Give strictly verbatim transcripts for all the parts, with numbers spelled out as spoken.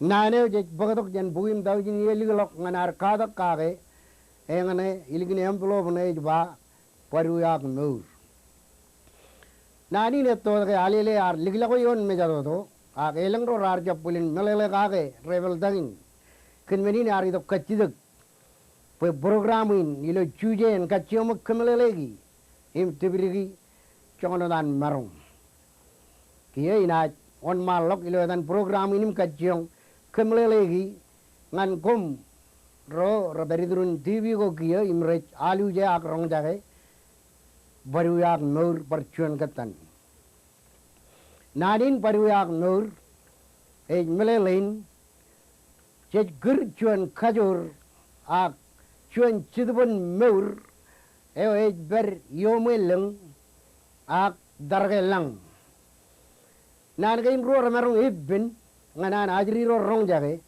Naan eo jej bōktok jān bok im tọujin iiō likḷọk ñan ad katak kake, eñṇe ilikin envelope ṇe ej ba Bōd Uwaak Mour. Naan in etto ke Alele ear likḷọk ioon mejatoto, ak elōñ ro raar jab bōlen meḷeḷe kake rej pād tok in. Kōn men in ear itok kajjitōk bwe program in ilo juje en kajjioñ kōmeḷeḷeiki im tipdiki joñan wōt an maroñ. Kiiō inaaj wōnṃaanḷọk ilo etan program in im kajjioñ kōmeḷeḷeiki ñan koṃ ro rej pād iturin T V ko kiiō im rej aluje ak roñjake Bōd Uwaak Mour bar juon kōttan. Naan in Bōd Uwaak Mour ej meḷeḷein jej kūr juon kajoor ak juon jitōbōn mour eo ej pād iuṃwin lōñ ak tarke lañ. Naan kein ruo remaroñ epen ñan an ajri ro roñjake,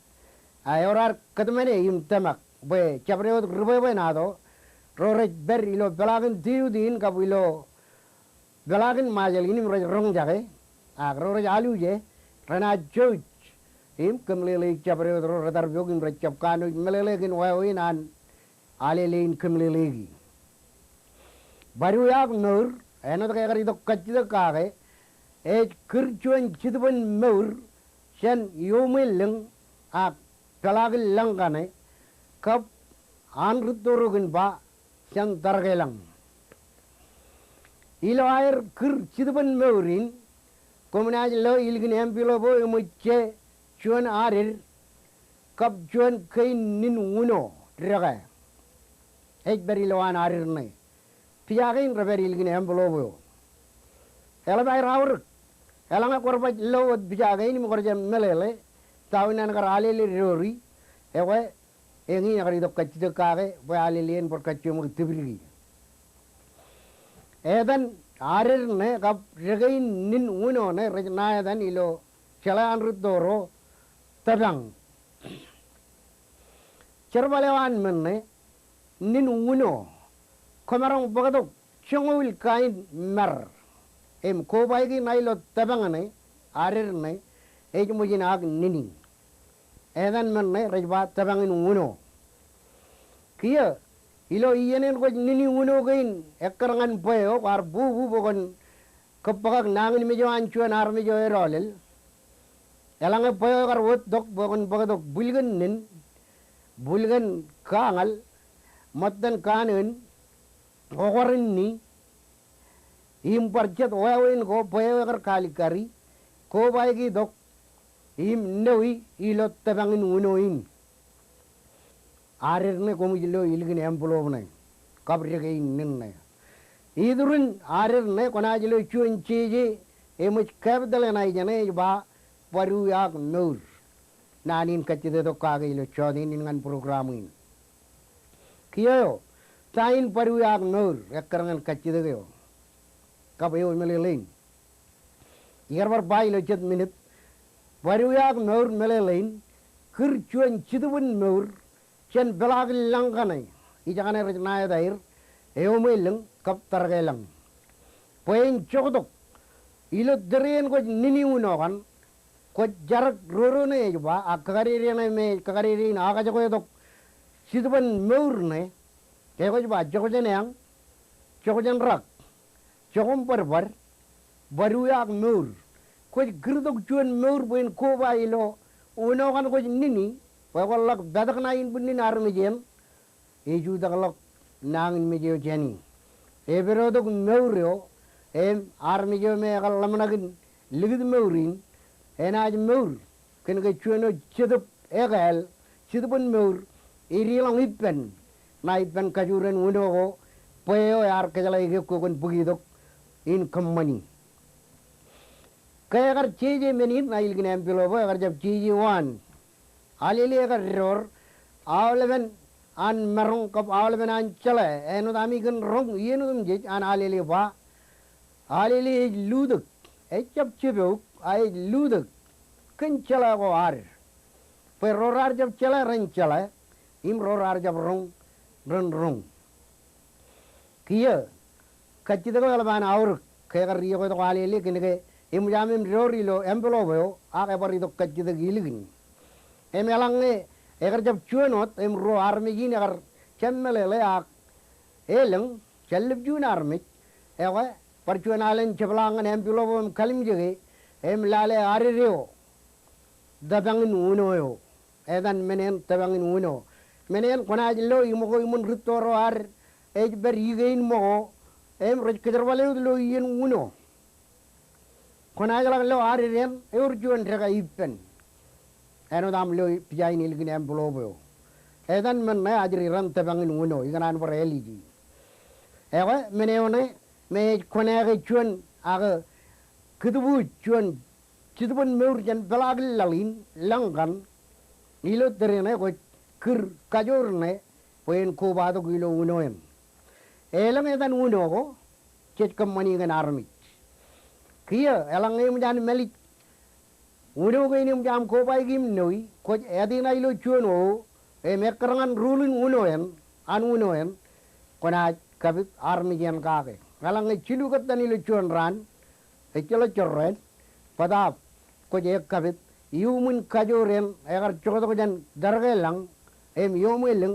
a eo raar kōtmāne im tōmak bwe jabdewōt ri bwebwenato ro rej pād ilo peḷaakin tiuti in kab ilo peḷaakin Ṃajeḷ in im rej roñjake, ak ro rej aluje renaaj jouj im kōmeḷeḷeik jabdewōt ro rej tarpeok im rej jab kanooj meḷeḷe kōn wāween an Alele in kōmeḷeḷeiki. Bōd Uwaak Mour, āinwōt ke ekar itok kajjitōk kake, ej kūr juon jitōbōn mour jān iuṃwin lōñ ak peḷaakin lañ kaṇe, kab an rūtto ro kōn ba jān tarke lañ. Ilo aer kūr jitōbōn mour in, koṃ naaj lo ilikin envelope eo eṃōj je juon added kab juon kein nin uno dekā. Ej pād ilo an added ṇe. Pija kein rej pād ilikin envelope eo. Eḷap aer aorōk. Eḷaññe kwōj bar lo wōt pija kein im kwōj jab meḷeḷe, ta wōt naan kar Alele eddoori, ekwe eñin ekar itok kajjitōk kake bwe Alele en bar kajjioñ tipdiki. Etan added ṇe kab dekein nin uno ṇe rej ṇa etan ilo jeḷā an rūtto ro tōpañ. Jerbal eo an men ṇe, nin uno, kwōmaroñ bōktok joñoul kain mar im kobaiki ṇa ilo tōpañ ṇe, added ṇe, ej ṃōj in ak nini. Etan men ṇe rej ba tōpañ in uno. Kiiō, ilo iien in kwōj nini uno kein ekkar ñan bwe eo kwaar bubu bwe kwōn kōbbōkak nañinmej eo an juon armej eo edọọlel. Eḷaññe bwe eo ekar wōttok bwe kwōn bōktok bwilkōn nin, bwilkōn kañal, ṃōttan kanōn, okwōr in ni, im bar jet wāween ko bwe eo ekar kalikkari, kobaiki tok, im nowi ilo tōpañ in uno in. Added ṇe koṃij lo ilikin envelope ṇe, kab dekein nin ṇe. Iturin added ṇe kwōnaaj lo juon jeje eṃōj capital eṇ ṇe ej ba Bōd Uwaak Mour. Naan in kajjitōk kake ilo jọteen in ñan program in. Kiiō eo, ta in Bōd Uwaak Mour, ekkar ñan kajjitōk eo. Kab eo meḷeḷein. Ikar bar ba ilo jet minit, Bōd Uwaak Mour meḷeḷein, kūr juon jitōbōn mour jān peḷaakin lañ kaṇe, ijekaṇe rej ṇa etaer, iuṃwin lōñ kab tarke lañ. Bwe en joktok, ilo tōre in kwōj nini uno kaṇ, kwōj jarōk roro ṇe ej ba, ak kakadede ṇe me ej kakadede in akajokwetok jitōbōn mour ṇe, ke kwōj ba jokjān eañ, jokjān rak, jokoṃ bōdbōd, Bōd Uwaak Mour. Kwōj kūrtok juon mour bwe en koba ilo uno kaṇ kwōj nini, bwe kwōn ḷak petak ṇa in bwinnin armej eṇ, ejutakḷọk nañinmej eo jāni. Epedotok mour eo, im armej eo me ekar ḷōmṇak in likūt mour in, enaaj mour kōn ke juon wōj jetōb ekāāl, jitōbōn mour, edeḷọñ ippān, ṇa ippān kajoor in uno ko, bwe eo ear kōjeḷā ej kōkwe kwōn bōkitok in kōṃṃani. Ke ekar jeje men in ṇa ilikin envelope eo, ekar jab jeje waan. Alele ekar door, aolepen an maroñ kab aolepen an jeḷā, āinwōt ami kōn roñ iien otemjej an Alele ba, Alele ej lutōk, ejjab jepouk, a ej lutōk kōn jeḷā ko ad. Bwe ro raar jab jeḷā ren jeḷā, im ro raar jab roñ ren roñ. Kiiō, kajjitōk eo eḷap an aorōk, ke ekar iọkwe tok Alele kōn ke eṃōj aṃ door ilo envelope eo, ak ebar itok kajjitōk ilikin. Im eḷaññe ekar jab juon wōt im ruo armej in ekar jab meḷeḷe ak elōñ, jān lōb juon armej, ekwe bar juon alen jepḷaak ñan envelope im kalimjeke im lale ad eo, tōpañ in uno eo. Etan men eṇ tōpañ in uno. Men eṇ kwōnaaj lo iṃōko iṃōn rūtto ro ad ej pād ikein ṃōko im rej kōjerbale wōt lo iien uno. Kwōnaaj ḷak lo ad eṇ ewōr juon dekā ippān āinwōt aṃ lo pija in ilikin envelope eo. Etan men ṇe ajri ran tōpañ in uno, ikōṇaan bar āliji. Ekwe men eo ṇe me ej kwōnaaj ke juon ak kūtbuuj juon jitōbōn mour jān peḷaakin laḷ in lōñ kaṇ ilo tōre ṇe kwōj kūr kajoor ṇe bwe en kobatok ilo uno eṇ. Elōñ etan uno ko jej kōṃṃani kōn armej. Kiiō eḷaññe eṃōj an mālij uno kein eṃōj aṃ kobaiki im noi, kwōj ātena ilo juon wōwō im ekkar ñan rūlin uno eṇ, an uno eṇ, kwōnaaj kapit armej eṇ kake. Eḷaññe jilu kōttan ilo juon raan, ejjeḷọk jorrāān, bōtaab kwōj ekkapit iuṃwin kajoor eṇ ekar joktok jān tōrke lōñ im iuṃwin lōñ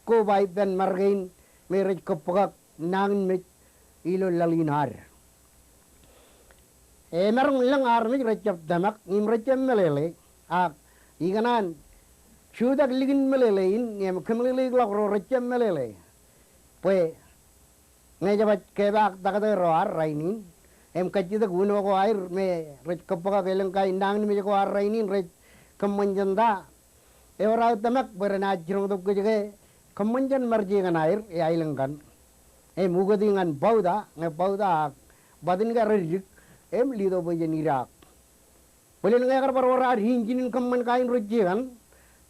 koba ippān mar kein me rej kōbbōkak nañinmej ilo laḷ in ad. Emaroñ lōñ armej rej jab tōmak im rej jab meḷeḷe, ak ikōṇaan jutak likin meḷeḷe in im kōmeḷeḷeikḷọk ro rej jab meḷeḷe bwe ñe jab ej kepaak taktō ro ad rainin im kajjitōk uno ko aer me rej kōbbōkak elōñ kain nañinmej ko ad rainin rej kōṃṃan jān ta, ewōr aō tōmak bwe renaaj jiroñtok kōj ke kōṃṃan jān ṃarje kaṇ aer iaelōñ kaṇ im ukōti ñan bauta, ñe bauta ak batin ke reddik im litok bwe jen idaak. Bōlen ñe ekar bar wōr ad injin in kōṃṃan kain rojje kaṇ,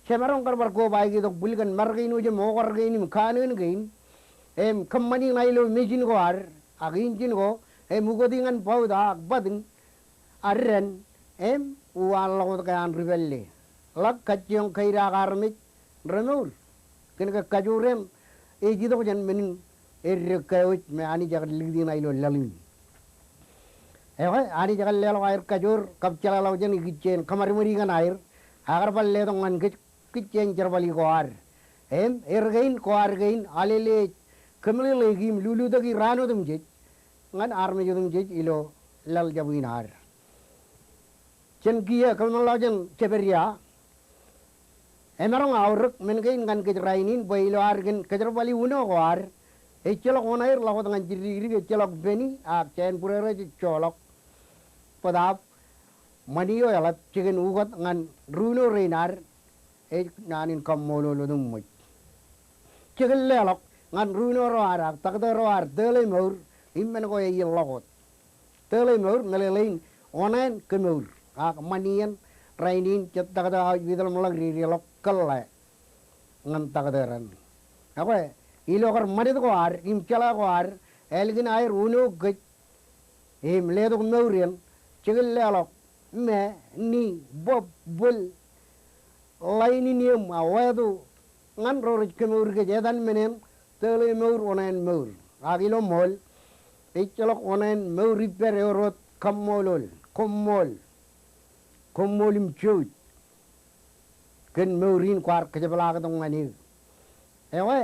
jemaroñ kar bar kobaiki tok bwil kōn mar kein wōj im okar kein im kanōn kein im kōṃṃani ṇa ilo mejin ko ad ak injin ko im ukōti ñan bauta ak batin ad dān im uwaan ḷọk wōt ke an ri pālle. Ḷak kajjioñ kaidaak armej remour kōn ke kajoor eṇ ej itok jān men in eddek kauj me Anij ekar likūti ṇa ilo laḷ in. Ekwe Anij ekar leḷọk aer kajoor kab jeḷāḷọkjeṇ ikijjien kōṃadṃōdi kaṇ aer, ak ekar bar letok ñan kōj kijjien jerbali ko ad im er kein ko ad kein alele ej kōmeḷeḷeiki im lulutōki raan otemjej ñan armej otemjej ilo laḷ jab in ad. Jān kiiō kōḷmānḷọkjeṇ jebed ia, emaroñ aorōk men kein ñan kōj rainin bwe ilo ad kōn kōjerbali uno ko ad, ejjeḷọk oṇaer ḷọk wōt ñan jiddikdik, ejjeḷọk peni ak jāān būrere jej joḷọk. Bōtaab ṃani eo eḷap jikin ukōt ñan runo rein ad ej naan in kaṃṃoolol otemjej. Jikin leḷọk ñan runo ro ad ak taktō ro ad tōl e mour im men ko ej iien ḷọk wōt. Tōl e mour meḷeḷein oṇāān kemour ak ṃani eṇ rainin jet taktō aujpitōḷ im ḷọk dedeḷọk kōḷḷā ñan taktō raṇ. Ekwe ilo kar ṃanit ko ad im jeḷā ko ad ālikin aer unook kōj im letok mour eṇ, jikin leḷọk me ni bōb bōl ḷain in eṃ a wāto ñan ro rej kemour kōj etan men eṇ tōl e mour oṇāān mour. Ak ilo ṃool ejjeḷọk oṇāān mour ippād ewōr wōt kaṃṃoolol, koṃṃool, koṃṃool im jouj kōn mour in kwaar kōjepḷaaktok ñan eō. Ekwe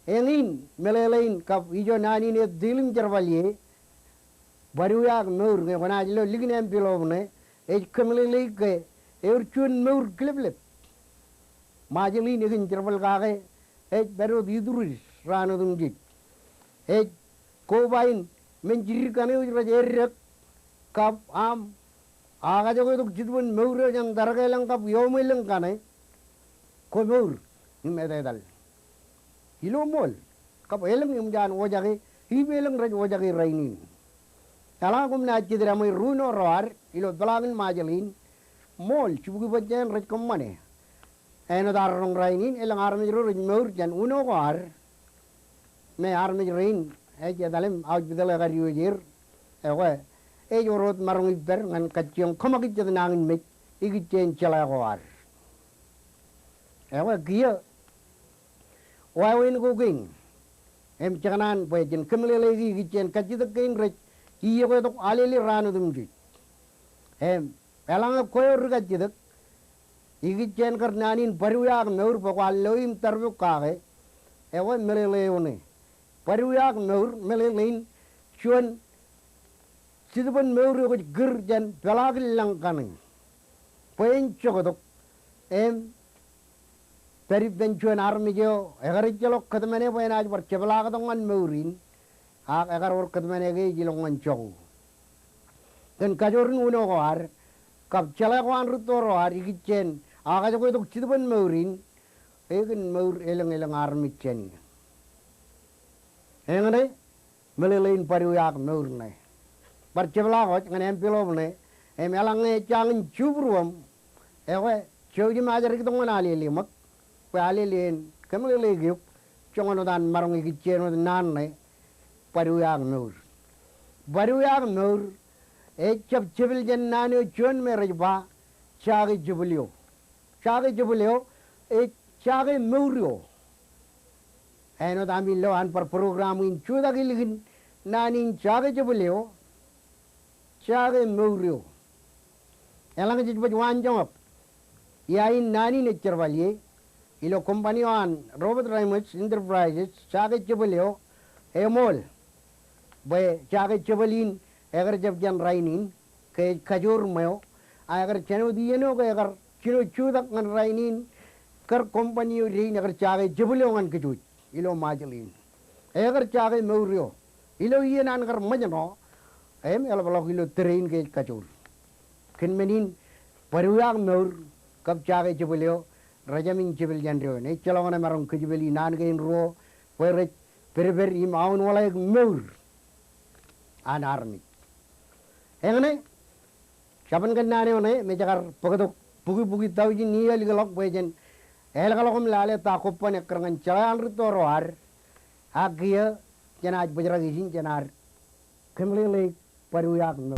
eñin meḷeḷein kab ijo naan in ej tilim jerbal ie, bōd eo ak mour ñe kwōnaaj lo likin envelope ṇe ej kōmeḷeḷeik ke ewōr juon mour kileplep. Ṃajeḷ in ekin jerbal kake ej pād wōt iturid raan otemjej. Ej koba in men jidik kaṇe wōj rej eddek kab aṃ akajoketok jitōbōn mour eo jān tōrke lōñ kab iọkwe lōñ kaṇe, komour im etetal ilo ṃool. Kab elōñ eṃōj an wōjake im elōñ rej wōjake rainin. Eḷaññe koṃ naaj jitōd aṃ runo ro ad ilo peḷaakin Ṃajeḷ in, ṃool jibukwi bajjāān rej kōṃṃane. Āinwōt ad roñ rainin, elōñ armej ro rej mour jān uno ko ad me armej rein ej etal im aujpitōḷ ekar iwōj er. Ekwe ej wōr wōt maroñ ippād ñan kajjioñ kōṃakūt jet nañinmej ikijjien jeḷā ko ad. Ekwe kiiō wāween ko kein im jekōṇaan bwe jen kōmeḷeḷeiki ikijjien kajjitōk kein rej iiokwe tok alele raan otemjej. Im eḷaññe kwe eo ri kajjitōk ikijjien kar naan in bōd uwaak mour bwe kwaar lo im tarbuk kake, ekwe meḷeḷe eo ṇe. Bōd uwaak mour, meḷeḷein juon Jetōb in mour eo kwōj kūr jān peḷaakin lōñ kaṇe bwe en joktok im pād ippān juon armej eo ekar ejjeḷọk kōtmāne bwe enaaj bar jepḷaaktok ñan mour in, ak ekar wōr kōtmāne ke ej ilọk ñan jọku. Kōn kajoor in uno ko ad, kab jeḷā ko an rūtto ro ad, ikijjien ak ej kajoktok Jetōb in mour in, ekōn mour elōñ elōñ armej jāne. Eñṇe, meḷeḷein bōd uwaak mour ṇe. Bar jepḷaak wōj ñan envelope ṇe, im eḷaññe ejjañin jubruōṃ, ekwe jouj im ajri tok ñan alele ṃōk, bwe alele en kōmeḷeḷeik eok, joñan wōt an maroñ ikijjien wōt naan ṇe, bōd uwaak mour. Bōd uwaak mour, ejjab jepel jān naan eo juon me rej ba, jake jepel eo. Jake jepel eo, ej jake mour eo. Āinwōt ami lo an bar program in jutak ilikin naan in jake jepel eo, jake mour eo. Eḷaññe jej baj waanjoñak ia in naan in ej jerbal ie, ilo company eo an Robert Reimers Enterprises, jake jepel eo, eṃool bwe jake jepel in ekar jab jān rainin, ke ej kajoor ṃweo, a ekar jān wōt iien eo ke ekar jino jutak ñan rainin, kar company eo dein ekar jake jepel eo ñan kōj wōj ilo Ṃajeḷ in. Ekar jake mour eo ilo iien an kar ṃōjṇọ, im eḷapḷọk ilo tōre in ke ej kajoor. Kōn men in, bōd uwaak mour kab jake jepel eo, rejāmin jepel jān doon. Ejjeḷọk ñan maroñ kōjepeli naan kein ruo, bwe rej pedped im aunwōḷāik mour an armej. Eñṇe, jabōn kōnnaan eo ṇe me jekar bōktok bukwi bukwi taujin iiō likḷọk bwe jen ālọkḷọk im lale ta kobban ekkar ñan jeḷā an rūtto ro ad, ak kiiō jenaaj bōjrak ijin jenaaj kōmeḷeḷeik bōd uwaak mour.